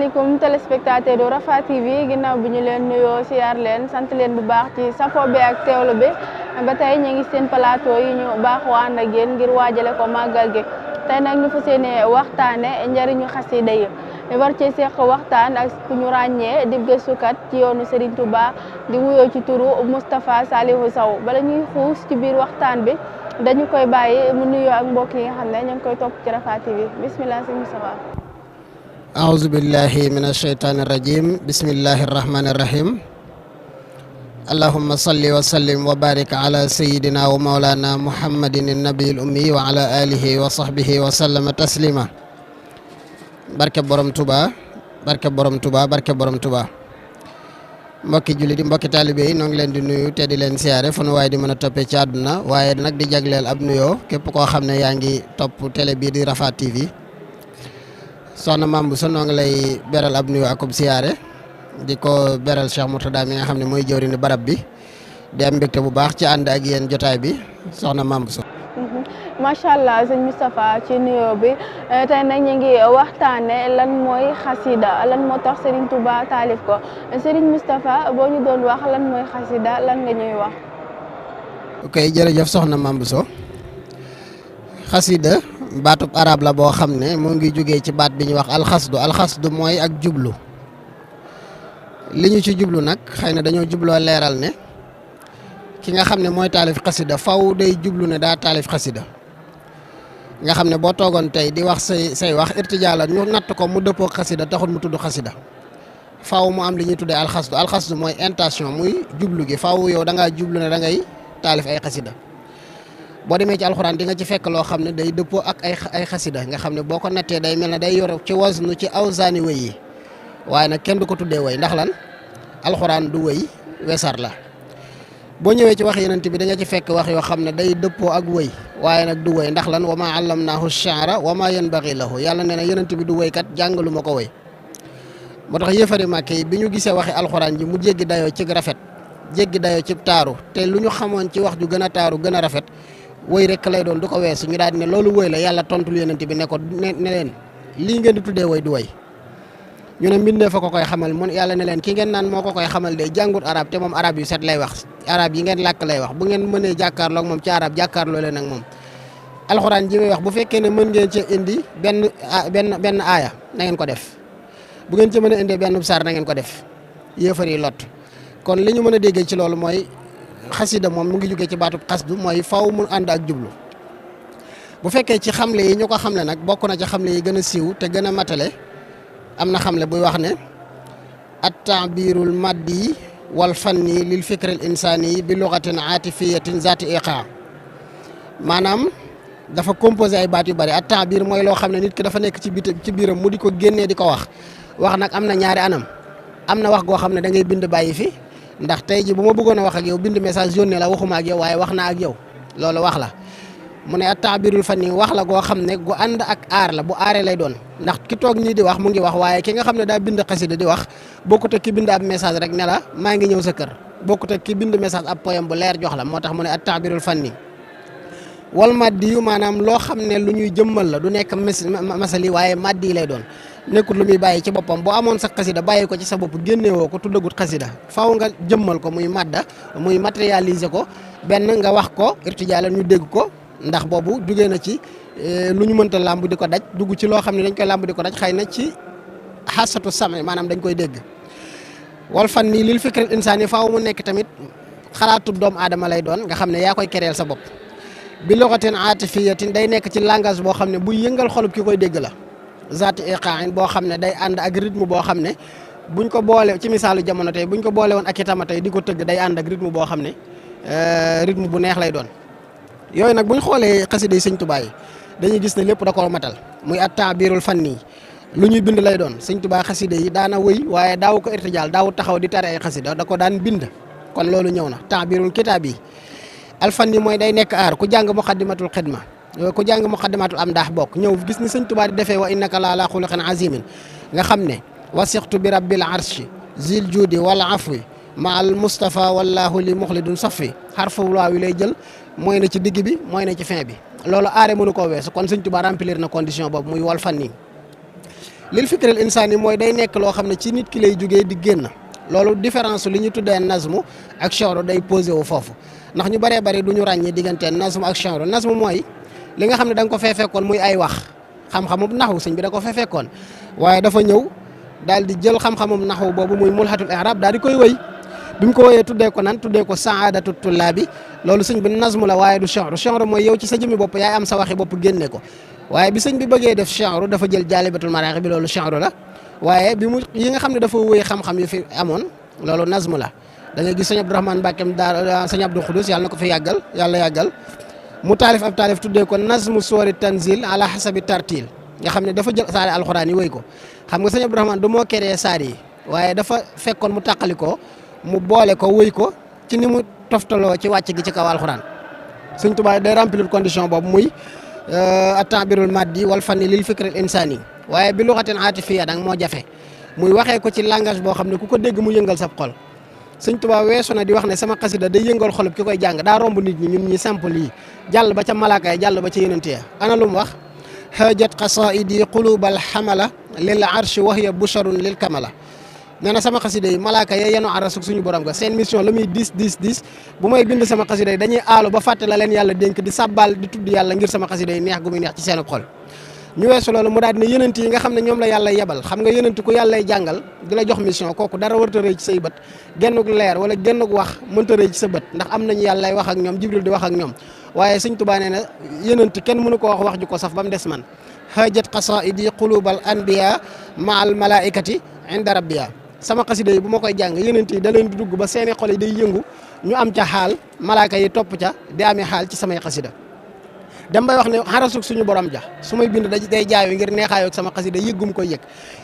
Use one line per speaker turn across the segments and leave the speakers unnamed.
asalaamaaleykum téléspectateur u Rafah TV ginnaaw bi ñu leen nuyoo siyaar leen sant leen bu baax ci safo bi ak teewlu bi ba tey ñu ngi seen plateau yi ñu baaxoo ànd ak yéen ngir waajale ko màggal gi tey nag ñu fas yéene waxtaane njëriñu xasida yi ñu war cee seq waxtaan ak ku ñu ràññee di gëstukat ci yoonu Serigne Touba di wuyoo ci turu Moustapha Salihu Sow bala ñuy xuus ci biir waxtaan bi dañu koy bàyyi mu nuyoo ak mbokk yi nga xam ne ñu ngi koy topp ci Rafah TV bismillah sëñ Moustapha.
أعوذ بالله من الشيطان الرجيم بسم الله الرحمن الرحيم اللهم صل وسلم وبارك على سيدنا ومولانا محمد النبي الأمي وعلى آله وصحبه وسلم تسليما barke borom Touba barke borom Touba barke borom Touba mbokki jullit yi mbokki taalibe yi noo ngi leen di nuyu te di leen siyaare fu nu waaye di mën a toppee ci àdduna waaye nag di jagleel ab nuyoo képp koo xam ne yaa ngi topp télé bii di Rafah TV soxna Mame Bousso noo ngi lay beral ab nuyoo akub siyaare di ko beral Cheikh Mourtada mi nga xam ne mooy jëwriñu barab bi di am mbégte bu baax ci ànd ak yéen jotaay bi soxna Mame Bousso.
macha allah sëñ Moustapha ci nuyoo bi tey nag ñu ngi waxtaane lan mooy xasida lan moo tax Serigne Touba taalif ko Serigne Moustapha boo ñu doon wax lan mooy xasida lan nga ñuy wax.
ok jërëjëf soxna Mame Bousso xasida baatub arab la boo xam ne moo ngi jógee ci baat bi ñuy wax alxasdu mooy ak jublu li ñu ci jublu nag xëy na dañoo jubloo leeral ne ki nga xam ne mooy taalif xasida faw day jublu ne daa taalif xasida nga xam ne boo toogoon tey di wax say wax irtijaa la ñu natt ko mu dëppoo xasida taxul mu tudd xasida faw mu am li ñuy tuddee alxasdu mooy intention muy jublu gi faw yow da ngaa jublu ne da ngay taalif ay xasida boo demee ci alxuraan di nga ci fekk loo xam ne day dëppoo ak ay xasida nga xam ne boo ko nattee day mel ne day yor ci wasnu ci awsaani wëy yi waaye nag kenn du ko tuddee wëy ndax lan alxuraan du wëy wesar la boo ñëwee ci wax yenent bi da nga ci fekk wax yoo xam ne day dëppoo ak wëy waaye nag du wëy ndax lan wa maa allamnaahu shi'ra wa maa yanbaghi lahu yàlla nee na yenent bi du wëykat jàngalu ma ko wëy moo tax yëfari màkke yi bi ñu gisee waxi alxuraan ji mu jéggi dayoo ci rafet jéggi dayoo ci taaru te lu ñu xamoon ci wax ju gën a taaru gën a rafet wëy rek lay doon du ko weesu ñu daal di ne loolu wëy la yàlla tontul yonent bi ne ko ne leen lii ngeen di tuddee wëy du wëy ñu ne mbindee fa ko koy xamal mun yàlla ne leen ki ngeen naan moo ko koy xamal de jàngut arab te moom arab yu set lay wax arab yi ngeen làkk lay wax bu ngeen mënee jàkkaarloo ak moom ci arab jàkkaarloo leen ak moom alxuraan ji may wax bu fekkee ne mën ngeen ci indi benn aaya na ngeen ko def bu ngeen ci mën a indee benn saar na ngeen ko def yéefar yi lot kon li ñu mën a déggee ci loolu mooy xasida moom mu ngi jógee ci baatub xasdu mooy faw mu ànd ak jublu bu fekkee ci xamle yi ñu ko xamle nag bokk na ci xamle yi gën a siiw te gën a matale am na xamle buy wax ne at taabirul maddi wal fanni lil fikri al insani bi lugatin atifiyatin zati iqa maanaam dafa composé ay baat yu bëri at taabir mooy loo xam ne nit ki dafa nekk ci biiram mu di ko génnee di ko wax nag am na ñaari anam am na wax goo xam ne da ngay bind bàyyi fi ndax tey ji bu ma bëggoon a wax ak yow bind message yónnee la waxuma ak yow waaye wax naa ak yow loolu wax la mu ne at taabirul fanni wax la goo xam ne gu ànd ak aar la bu aaree lay doon ndax ki toog ñii di wax mu ngi wax waaye ki nga xam ne daa bind xasida di wax bokkut ak ki bind ab message rek ne la maa ngi ñëw sa kër bokkut ak ki bind message ab poème bu leer jox la moo tax mu ne at taabirul fanni wal maddi yu maanaam loo xam ne lu ñuy jëmmal la du nekk masali waaye maddi lay doon nekkul lu muy bàyyi ci boppam boo amoon sa xasida bàyyi ko ci sa bopp génnewoo ko tuddagut xasida faaw nga jëmmal ko muy madda muy matérialiser ko benn nga wax ko irtijaala ñu dégg ko ndax boobu jugee na ci lu ñu mënta làmb di ko daj dugg ci loo xam ne dañ koy làmb di ko daj xëy na ci xasatu same maanaam dañ koy dégg wal fan nii lil fikril insaani faaw mu nekk tamit xalaatu doomu aadama lay doon nga xam ne yaa koy kereel sa bopp bi lugatin atifiyatin day nekk ci langage boo xam ne buy yëngal xolub ki koy dégg la zaati iqaa'in boo xam ne day ànd ak rythme boo xam ne buñ ko boole ci misaalu jamono tey buñ ko boole woon ak itama tey di ko tëgg day ànd ak rythme boo xam ne rythme bu neex lay doon yooyu nag buñ xoolee xasida yi sëñ Tuubaa yi dañuy gis ne lépp da koo matal muy at taabirul fanni lu ñuy bind lay doon sëñ Tuubaa xasida yi daana wëy waaye daawu ko irtijaal daawu taxaw di tare ay xasida da ko daan bind kon loolu ñëw na taabirul kitaab yi alfanni mooy day nekk aar ku jàng muqaddimatul xidma ku jàng muqaddimatul am daax bokk ñëw gis ni sëñ Tuubaa di defee wa innaka la ala xuluqin azimin nga xam ne wasiqtu bi rabbil arshi zil judi wal afwi ma al mustafa wallahu li muxlidun safi xarfu waaw yi lay jël mooy na ci digg bi mooy na ci fin bi loolu aare mënu koo weesu kon sëñ Tuubaa remplir na condition boobu muy wal fanni lil fikril insaan yi mooy day nekk loo xam ne ci nit ki lay jugee di génn loolu différence li ñu tuddee nazmu ak shi'ru day posé wu foofu ndax ñu bëree bëri du ñu ràññee diggante nazmu ak shi'ru nazmu mooy li nga xam ne da nga ko fee fekkoon muy ay wax xam-xamum naxwu sëñ bi da ko fee fekkoon waaye dafa ñëw daal di jël xam-xamum naxwu boobu muy mulhatul i'rab daal di koy wëy bi mu ko wëyee tuddee ko nan tuddee ko saadatu tullaabi loolu sëñ bi nazmu la waaye du shi'ru shi'ru mooy yow ci sa jëmmi bopp yaay am sa waxi bopp génne ko waaye bi sëñ bi bëggee def shi'ru dafa jël jaalibatul maraaxi bi loolu shi'ru la waaye bi mu yi nga xam ne dafa wëy xam-xam yu fi amoon loolu nazmu la da ngay gis sëñ Abdourahmane Mbàkkeem daal sëñ Abdou Khoudous yàlla na ko fi yàggal mu taalif ab taalif tuddee ko nazmu suwari tanzil ala hasabi tartil nga xam ne dafa jël saari alxuraan yi wëy ko xam nga sëñ Abdourahmane du moo créé saar yi waaye dafa fekkoon mu tàqali ko mu boole ko wëy ko ci ni mu toftaloo ci wàcc gi ci kaw alxuraan sëñ Tuubaa day remplir condition boobu muy at-ta'birul maddi wal fanni lil fikril insani waaye bi luxatin aatifiya nag moo jafe muy waxee ko ci langage boo xam ne ku ko dégg mu yëngal sab xol sëñ Tuubaa weesu na di wax ne sama xasida day yëngal xolub ki koy jàng daa romb nit ñi ñun ñi simple yi jàll ba ca malaaka yi jàll ba ca yonent ya ana lu mu wax hajat qasaidi qulubal hamala lil arshi wa hiya busharun lil kamala nee na sama xasida yi malaaka ya yenu arasuk suñu borom ga seen mission la muy 10 bu may bind sama xasida yi dañuy aalu ba fàtte la leen yàlla dénk di sabbal di tudd yàlla ngir sama xasida yi neex gu muy neex ci seen xol ñu weesu loolu mu daal di ne yonent yi nga xam ne ñoom la yàlla yebal xam nga yonent ku yàllay jàngal di la jox mission kooku dara warta rëy ci say bët gennuk leer wala gennuk wax mënta rëy ci sa bët ndax am nañu yàllay wax ak ñoom jibril di wax ak ñoom waaye sëñ Tuubaa nee na yonent kenn mënu ko wax ju ko saf ba mu des man hajat qasaidi qulubal anbiya ma al malaikati inda rabbiya sama xasida yi bu ma koy jàng yonent yi da leen di dugg ba seeni xol yi day yëngu ñu am ca xaal malaaka yi topp ca di amee xaal ci samay xasida dem bay wax ne xarasuk suñu borom ja su may bind day jaayo ngir neexaayoog sama xasida yëggum koy yëg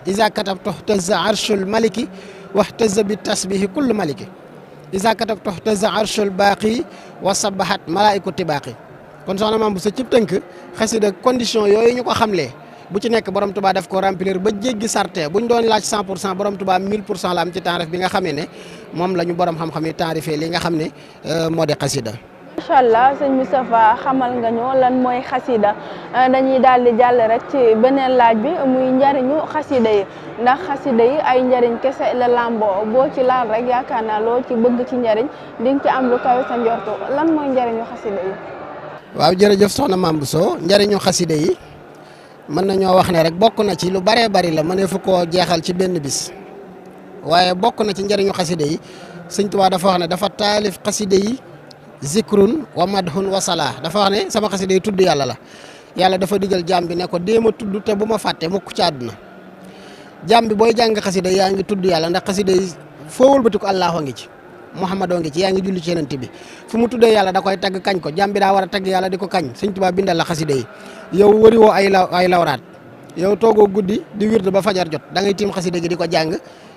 isa katabtu ihtaza arshul maliki wahtaza bi tasbihi kullu maliki isa katabtu ihtaza arshul baaqi wa sabahat malaiku tibaaqi kon soxna maam bu sa cib tënk xasida condition yooyu ñu ko xamlee bu ci nekk borom Tuubaa daf ko remplir ba jéggi sarte buñ doon laaj 100% borom Tuubaa 1000% la am ci taarif bi nga xamee ne moom la ñu borom xam-xam yi taarifee li nga xam ne moo di xasida.
macha allah sëñ Moustapha xamal nga ñu lan mooy xasida dañuy daal di jàll rek ci beneen laaj bi muy njariñu xasida yi ndax xasida yi ay njariñ kese la lamboo boo ci laal rek yaakaar naa loo ci bëgg ci njariñ di nga ci am lu kawe sa njortu lan mooy njariñu xasida yi.
waaw jërëjëf soxna Mame Bousso njariñu xasida yi mën nañoo wax ne rek bokk na ci lu baree bari la mënee fu koo jeexal ci benn bis waaye bokk na ci njariñu xasida yi sëñ Tuubaa dafa wax ne dafa taalif xasida yi zikrun wa madhun wa salah dafa wax ne sama xasida yi tudd yàlla la yàlla dafa digal jaam bi ne ko déema tudd te bu ma fàtte mukk ci àdduna jaam bi booy jàng xasida yaa ngi tudd yàlla ndax xasida yi foo wëlbati ko Allahu ngi ci Muhammadoo ngi ci yaa ngi julli ci yonent bi fu mu tuddee yàlla da koy tagg kañ ko jaam bi daa war a tagg yàlla di ko kañ sëñ Tuubaa bindal la xasida yi yow wëri woo ay lawraat yow toogoo guddi di wird ba fajar jot da ngay tiim xasida gi di ko jàng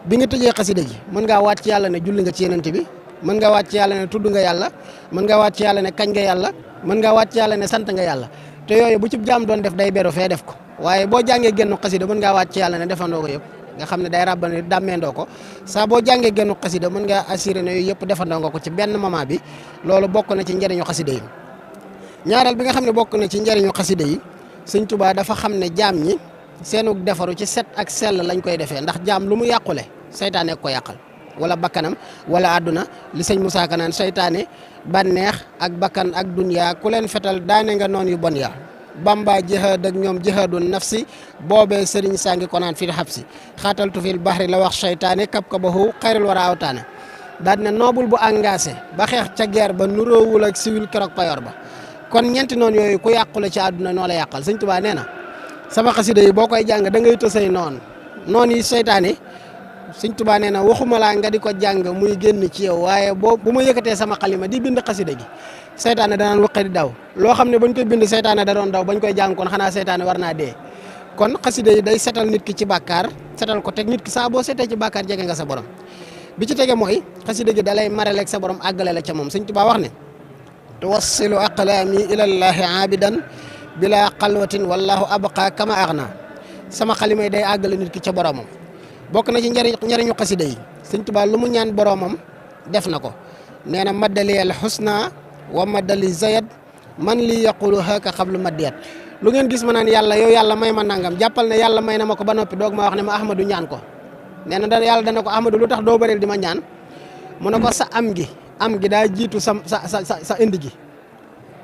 bi nga tëjee xasida gi mën ngaa waat ci yàlla ne julli nga ci yonent bi mën nga waat ci yàlla ne tudd nga yàlla mën nga waat ci yàlla ne kañ nga yàlla mën nga waat ci yàlla ne sant nga yàlla te yooyu bu ci jaam doon def day beru fee def ko waaye boo jàngee genn xasida mën ngaa waat ci yàlla ne defandoo ko yëpp nga xam ne day rabbane dàmmeendoo ko saa boo jàngee genn xasida mën ngaa assuré ne yooyu yëpp defandoo nga ko ci benn moment bi loolu bokk na ci njëriñu xasida yi ñaareel bi nga xam ne bokk na ci njëriñu xasida yi sëñ Tuubaa dafa xam ne jaam ñi seenug defaru ci set ak sell lañ koy defee ndax jaam lu mu yàqule seytaane ko yàqal wala bakkanam wala àdduna li sëñ Moussa Ka naan seytaane bànneex ak bakkan ak dunya ku leen fetal daane nga noon yu bon ya Bamba jihaad ak ñoom jihaadun nafsi boobee sëriñ saa ngi ko naan fil habsi xaataltu fil bahri la wax seytaane kab kabahu xayril wara awtaane daal ne noobul bu engagé ba xeex ca guerre ba nuróowul ak siwil keroog payor ba kon ñeenti noonu yooyu ku yàqule ci àdduna noo la yàqal sëñ Tuubaa nee na sama xasida yi boo koy jàng da ngay tësay noon yi seytaane sëñ Tuubaa nee na waxuma laa nga di ko jàng muy génn ci yow waaye bu ma yëkkatee sama xalima di bind xasida gi seytaane danaan wëqe di daw loo xam ne bañ koy bind seytaane da doon daw bañ koy jàng kon xanaa seytaane war naa dee kon xasida yi day setal nit ki ci bàkkaar setal ko teg nit ki saa boo setee ci bàkkaar jege nga sa borom bi ci tege mooy xasida gi da lay maraleeg sa borom àggale la ca moom sëñ Tuubaa wax ne tuwassilu aqlaami ilallaahi aabidan bila xalwatin wallahu abqa kama aghna sama xalima yi day àggale nit ki ca boromam bokk na ci njëriñu xasida yi sëñ Tuubaa lu mu ñaan boromam def na ko nee na maddali al xusna wa maddali zayad man li yaqulu haka xablu maddiyat lu ngeen gis ma naan yàlla yow yàlla may ma nangam jàppal ne yàlla may na ma ko ba noppi doog ma wax ne ma Ahmadu ñaan ko nee na yàlla dana ko Ahmadu lu tax doo bëreel di ma ñaan mu ne ko sa am gi daa jiitu sa indi gi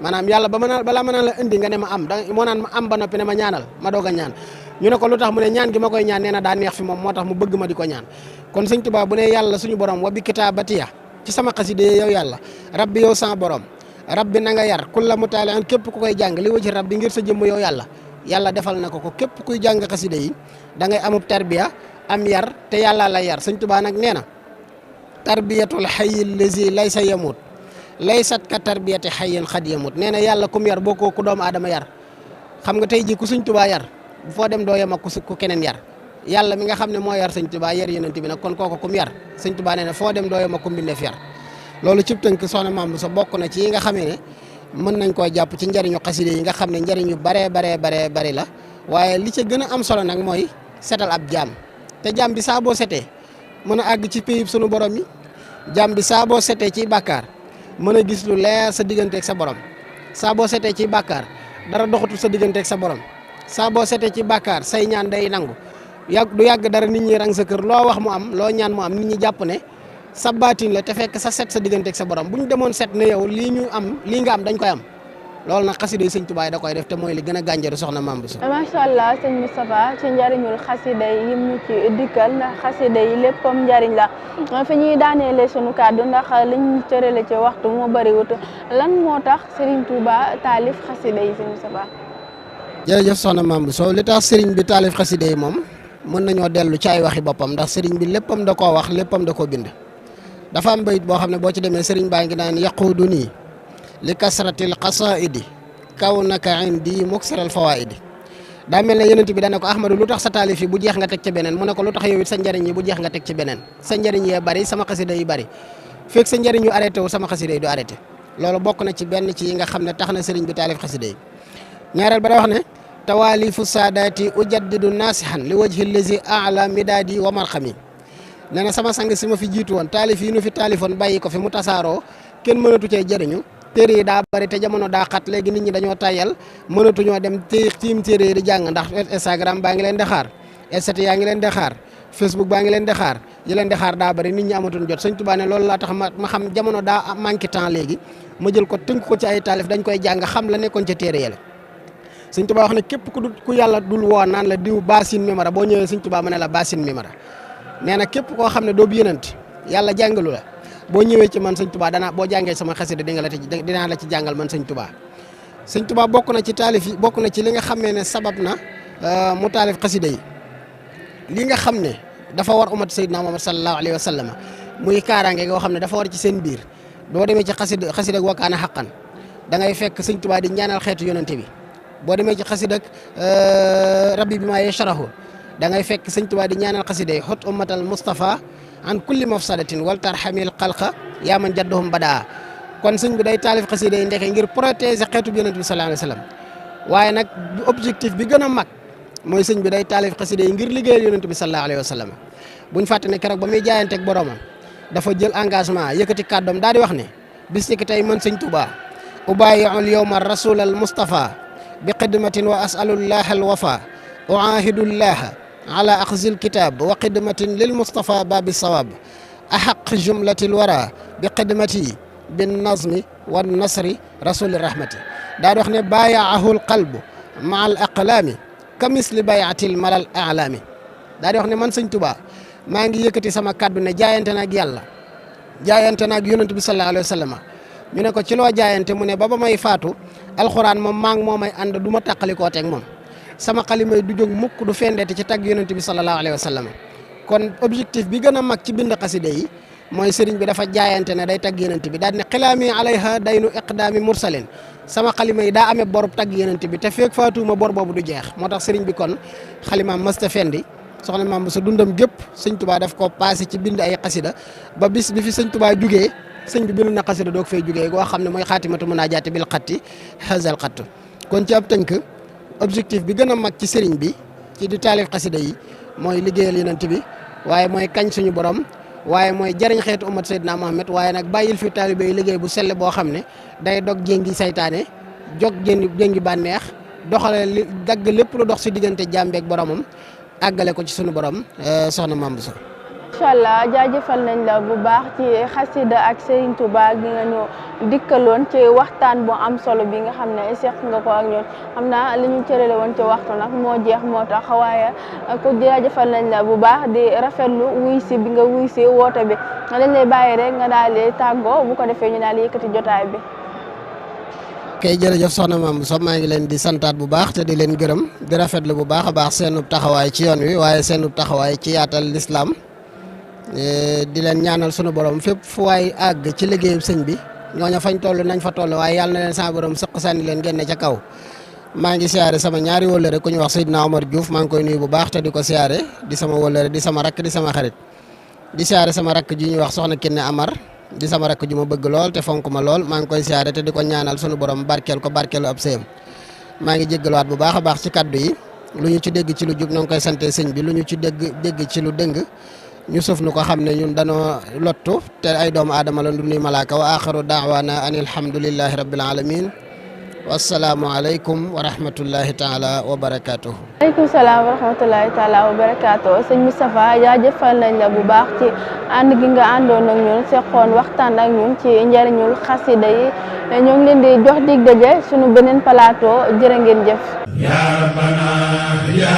maanaam yàlla balaa ma naan la indi nga ne ma am moo naan ma am ba noppi ne ma ñaanal ma doog a ñaan ñu ne ko lu tax mu ne ñaan gi ma koy ñaan nee na daa neex fi moom moo tax mu bëgg ma di ko ñaan kon sëñ Tuubaa bu ne yàlla suñu borom wa bi kitaabatiya ci sama xaside yow yàlla rabbi yow sama borom rabbi na nga yar kulla mutaali'in képp ku koy jàng li wajhi rabbi ngir sa jëmm yow yàlla defal na ko képp kuy jàng xaside yi da ngay amub tarbiya am yar te yàlla la yar sëñ Tuubaa nag nee na tarbiyatul hayyil lazi laysa yamut laysat ka tarbiyati hayyin xad yamut nee na yàlla kum yar boo ko ku doomu aadama yar xam nga tey ji ku sëñ Tuubaa yar bu foo dem doo yem ak ku keneen yar yàlla mi nga xam ne moo yar sëñ Tuubaa yar yonent bi nag kon kooku kum yar sëñ Tuubaa nee na foo dem doo yem ak ku mbindeef yar loolu cib tënk soxna Mame Bousso bokk na ci yi nga xamee ne mën nañ koo jàpp ci njariñu xaside yi nga xam ne njariñ yu bari la waaye li ca gën a am solo nag mooy setal ab jaam te jaam bi saa boo setee mën a àgg ci pays sunu borom yi jaam bi saa boo setee ci bàkkaar mën a gis lu leer sa digganteeg sa borom saa boo setee ci bàkkaar dara doxatul sa digganteeg sa borom saa boo setee ci bàkkaar say ñaan day nangu du yàgg dara nit ñi rang sa kër loo wax mu am loo ñaan mu am nit ñi jàpp ne sa baatin la te fekk sa set sa digganteeg sa borom bu ñu demoon set ne yow lii nga am dañ koy am loolu nag xasida yi sëñ Tuubaa da koy def te mooy li gën a gànjaru soxna Mame Bousso.
macha allah sëñ Moustapha ci njariñul xasida yi mu ci dikkal ndax xasida yi léppam njariñ la fi ñuy daaneele sunu kàddu ndax liñ cërale ci waxtu moo bëriwut lan moo tax Serigne Touba taalif xasida yi sëñ Moustapha.
jërëjëf soxna Mame Bousso li tax Serigne bi taalif xasida yi moom mën nañoo dellu ci ay waxi boppam ndax Serigne bi léppam da koo wax léppam da koo bind. dafa am bayit boo xam ne boo ci demee Serigne baa ngi naan yaquudu nii li kasratil qasaidi kawnaka indi muksiral fawaidi daa mel ne yonent bi dana ko Ahmadu lu tax sa taalif yi bu jeex nga teg ci beneen mu ne ko lu tax yow it sa njariñ yi bu jeex nga teg ci beneen sa njariñ yee bari sama xasida yi bari fekk sa njariñ yu arrêté wu sama xasida yi du arrêté loolu bokk na ci benn ci yi nga xam ne tax na Serigne bi taalif xasida yi ñaareel ba da wax ne tawaalifu saadaati ujaddidu naasihan li wajhi allazi ala midaadi wa marxami nee na sama sang si ma fi jiitu woon taalif yi nu fi taalifoon bàyyi ko fi mu tasaaroo kenn mënatu cee jëriñu téere yi daa bari te jamono daa xat léegi nit ñi dañoo tayal mënatuñoo dem tiim téere yi di jàng ndax Instagram baa ngi leen di xaar ST yaa ngi leen di xaar Facebook baa ngi leen di xaar yi leen di xaar daa bari nit ñi amatuñ jot sëñ Tuubaa ne loolu laa tax ma xam jamono daa manqué temps léegi ma jël ko tënk ko ci ay taalif dañ koy jàng xam la nekkoon ca téere yële sëñ Tuubaa wax ne képp ku yàlla dul woo naan la diw baasin mimara boo ñëwee sëñ Tuubaa ma ne la baasin mimara nee na képp koo xam ne doo yonent yàlla jàngalu la boo ñëwee ci man sëñ Tuubaa boo jàngee sama xasida dinaa la ci jàngal man sëñ Tuubaa bokk na ci taalif yi bokk na ci li nga xamee ne sabab na mu taalif xasida yi li nga xam ne dafa war umat Seydina Muhammad sallallahu alayhi wa sallam muy kaaraange goo xam ne dafa war ci seen biir boo demee ci xasida ak wakaana xaqan da ngay fekk sëñ Tuubaa di ñaanal xeetu yonente bi boo demee ci xasida ak rabbi bi maa yashrahu da ngay fekk sëñ Tuubaa di ñaanal xasida yi xut ummatal Mustafa an kulli mafsadatin wal tarhamil xalqa yaa man jadduhum badaa kon sëñ bi day taalif xasida yi ndeke ngir protéger xeetu yonent bi sallallahu alayhi wa sallam waaye nag objectif bi gën a mag mooy sëñ bi day taalif xasida yi ngir liggéeyal yonent bi sallallahu alayhi wa sallam buñ fàtte ne keroog ba muy jaayanteeg boromam dafa jël engagement yëkkati kàddoom daal di wax ne bis ni ki tey man sëñ Tuubaa ubaayi'ul yawma rasul al Mustafa bi xidmatin wa asalullah al wafa uahidullaha ala axzil kitab wa xidmatin lil Mustafa babi sawab ahaq jumlatil wara bi xidmati bin nazmi wa nasri rasuli rahmati daa di wax ne bayaahul qalbu ma al aqlaami ka misli bayatil malal alaami daa di wax ne man sëñ Tuubaa maa ngi yëkkati sama kàddu ne jaayante naag yàlla jaayante naag yonent bi sallallahu alayhi wa sallam ñu ne ko ci loo jaayante mu ne ba may faatu alxuraan moom maa ngi moo may ànd du ma tàqalikoo teeg moom sama xalimay du jóg mukk du fendeete ci tagg yonent bi sallallahu alayhi wa sallam kon objectif bi gën a mag ci bind xasida yi mooy sëriñ bi dafa jaayante ne day tagg yonent bi daal ne xilaami alayha daynu iqdaami mursalin sama xalima yi daa amee borub tagg yonent bi te feek faatuuma bor boobu du jeex moo tax sëriñ bi kon xalimaam mësta fendi soxna Mame Bousso dundam gépp sëñ Tuubaa daf ko passé ci bind ay xasida ba bis bi fi sëñ Tuubaa jugee sëñ bi bind na xasida doog fay jugee goo xam ne mooy xaatimatu munaajaati bil xatti hazal xattu kon ci ab tënk objectif bi gën a mag ci sëriñ bi ci di taalif xasida yi mooy liggéeyal yonent bi waaye mooy kañ suñu borom waaye mooy jariñ xeetu umat Seydina Muhammad waaye nag bàyyil fi taalibe yi liggéey bu sell boo xam ne day dog jéngi saytaane jog jéngi bànneex doxale li dagg lépp lu dox si diggante jaam bi ak boromam àggale ko ci sunu borom soxna Mame Bousso.
incha allah jaajëfal nañ la bu baax ci xasida ak Serigne Touba gi nga ñu dikkaloon ci waxtaan bu am solo bi nga xam ne seq nga ko ak ñun xam naa li ñu cërale woon ci waxtu nag moo jeex moo tax waaye ko jaajëfal nañ la bu baax di rafetlu wuy si bi nga wuy si woote bi dañ lay bàyyi rek nga daal di tàggoo bu ko defee ñu daal di yëkkati jotaay bi.
kay jërëjëf soxna Mame Bousso maa ngi leen di santaat bu baax te di leen gërëm di rafetlu bu baax a baax seenub taxawaay ci yoon wi waaye seenub taxawaay ci yaatal lislaam di leen ñaanal sunu borom fépp fu waay àgg ci liggéeyu sëñ bi ñooña fañ toll nañ fa toll waaye yàlla na leen sama borom sëq sànni leen génne ca kaw. maa ngi siyaare sama ñaari wóllëre ku ñu wax Seydina Omar Diouf maa ngi koy nuyu bu baax te di ko siyaare di sama wóllëre di sama rakk di sama xarit di siyaare sama rakk ji ñuy wax soxna Kiné Amar di sama rakk ju ma bëgg lool te fonk ma lool maa ngi koy siyaare te di ko ñaanal sunu borom barkeel ko barkeelu ab sëyam. maa ngi jéggalwaat bu baax a baax ci kaddu yi lu ñu ci dégg ci lu jub ñoo ngi koy sante sëñ bi lu ñu ci dégg ci lu dëng ñu suuf nu ko xam ne ñun danoo lottu te ay doomu aadama la du nuy malaaka wa axiru daawaana an alhamdulillahi rabbil alamin wassalaamu aleykum wa rahmatullahi taala wa barakatuh.
aleykum salaam wa rahmatullahi taala wa barakatuh. sëñ Moustapha jaajëfal nañ la bu baax ci ànd gi nga àndoon ak ñun seqoon waxtaan ak ñun ci njëriñul xasida yi ñoo ngi leen di jox dig daje sunu beneen plateau jërë ngeen jëf. Ya Rabbana ya